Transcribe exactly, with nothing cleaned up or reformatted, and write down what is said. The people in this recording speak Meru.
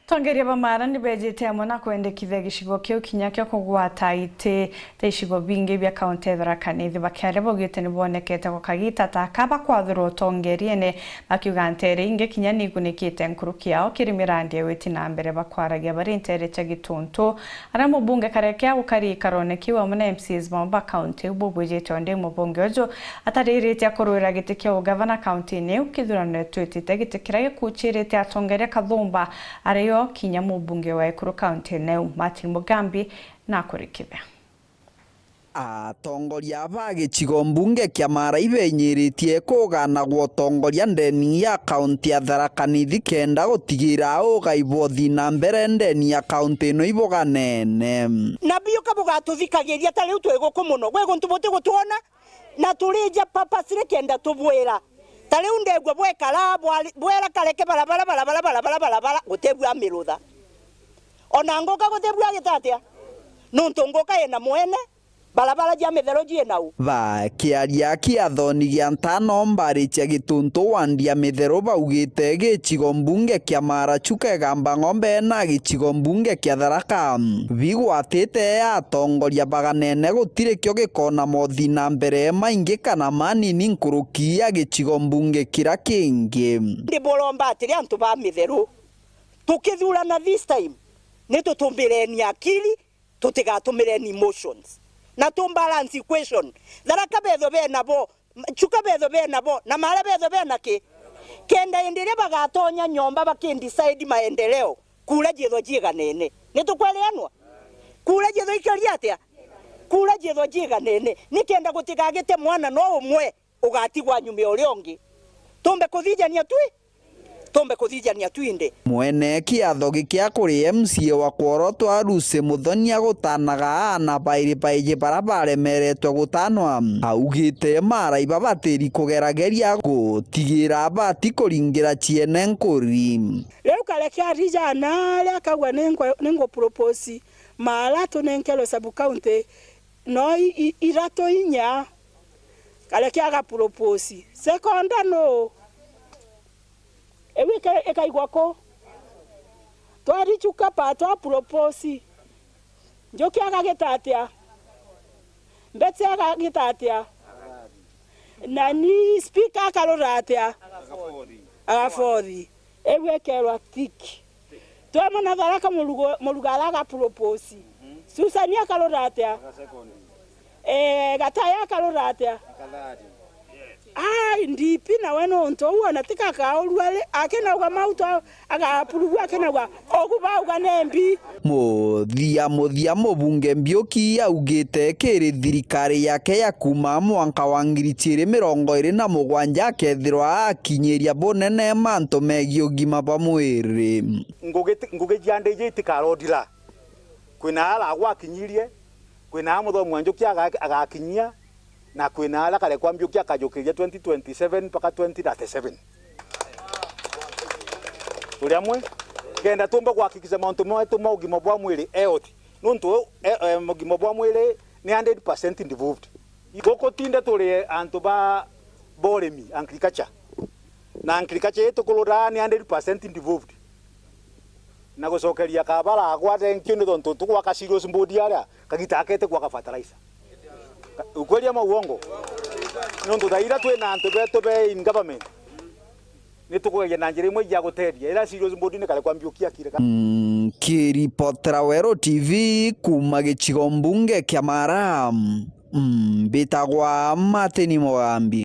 Atongeria ba Mara ni bejite amwe na kwendekithia gicigo kiu kinya kio kugwata iti ta icigo bingi bia kaunti ya Tharaka Nithi. Bakiaria baugite ni bonekete gwa kagita ta aka bakwathirwa utongeriene, bakiuga nteere ingi kinya ni igunikite nkuruki yao kiri mirandi ya witi na mbere. Bakwaragia bari nteere cia Gituntu, aria mubunge Karekia ukari ikarone kiu amwe na M C As bamwe ba kaunti iu bubwijite o ndi mubunge uju atariritie kurwira giti kia ugavana kaunti-ini iu kithurano twitite, giti kiria gikuchirite atongeria kathumba, ario kinya mubunge wa ekuru kaunti-ini iu Martin Mugambi nakurikithia. Atongoria ba gicigo mbunge kia Mara ibenyiritie kuganagwa utongoria ndeni ya kaunti ya Tharaka Nithi kenda gutigira ugai bwothi na mbere ndeni ya kaunti ino ibuganene. Na biuka bugatuthikagiria, ta riu twi guku mono, gwi guntu buti gutwona, na turija purposely kenda tubwira. Ta riu ndegua bwekara, bwari-, bwera Kareke barabara, barabara, barabara, barabara, gutibua mirutha. Ona nguka gutibua gita atia? Nuntu nguka ina mwene, barabara cia mitheru ciina u? Bakiaria kiathoni gia ntano mbari cia Gituntu wandi ya mitheru baugite gicigo mbunge kia Mara Chuka Igamba Ng'ombe na gicigo mbunge kia Tharaka bigwatite atongoria baganene gutiri kio gikona mothi na mbere maingi kana manini nkuruki ya gicigo mbunge kiria kingi. Ndi buromba atiri antu ba mitheru, tukithurana this time, ni tutumbireni akili, tutigatumireni emotions. Na tu balance equation. Tharaka betho bena bo, Chuka betho bena bo, na Mara betho bena ki? Kenda indi iria bagatonya nyomba bakidecide maendeleo, kura ciethwa ciiganene. Ni tukwerianwa? Kura ciethwa ikaria atia? Kura ciethwa ciiganene. Ni kenda gutigagite mwana no umwe ugatigwa nyuma ya uria ungi. Tumbe kuthijania twi, tumbe kuthijania twinthe. Mwene kiatho gikia kuri M C A wa kworotwa Lucy Muthoni agutanaga aana bairi baiji bara baremeretwe gutanwa, augite Mara iba batiri kugerageria gutigira bati kuringira ciene nkuri. Riu Kareke arija aana aria akauga, "Ningu-, ningu propose Mara tunenkerwe sub county no i-, i-, ithatu inya." Kareke aga propose. Sekonda nuu? Iu ika-, ikaigwa ku? Twari Chuka pa twa propose. Njuki agagita atia? Mbete agagita atia? Nani speaker akarura atia? Agabothi. Iu ikerwa tick. Twamona Tharaka Murugo-, Murugara aga propose. Susani akarura atia? Eh, Gataya akarura atia? Ai, D P nawe nuntu uu ona tika akaurua ri, akinauga mautu a-, agapurugu akinauga, ugu bauga ni mbi. Muthia muthia mubunge Mbiuki augite kiri thirikari yake ya kuuma mwanka wa ngiri ciiri mirongo iiri na mugwanja akethirwa akinyiria bunene mantu megii ugima bwa mwiri. Ngugi ti-, ngugi cia ndiji itikarodira. Kwina ala agwakinyirie, kwina ala muthomi wa Njuki aga-, agakinyia, na kwina ala Karekwa Mbiuki akajukiria twenty twenty-seven mpaka twenty thirty-seven. Turi amwe? Kenda tumba kuhakikisha mauntu metu ma ugima bwa mwiri, health. Nuntu, eh, eh, ugima bwa mwiri ni hundred percent involved. Guku tinde turi antu ba, ba urimi, agriculture. Na agriculture yetu kurura ni hundred percent involved. Na gucokeria kabara agwa thank you ni tontu tugwaka serious board aria, kagita akete gwaka fertilizer. Ka-, ukweli ama uongo? Nontu thaa ira twina antu betu be in government, ni tukugeria na njira imwe ya guteria. Ira serious board ni Karekwa Mbiuki akire ka- Mm, kiripotera Weru T V kuuma gicigo mbunge kia Mara, mm, mbitagwa Martin Mugambi.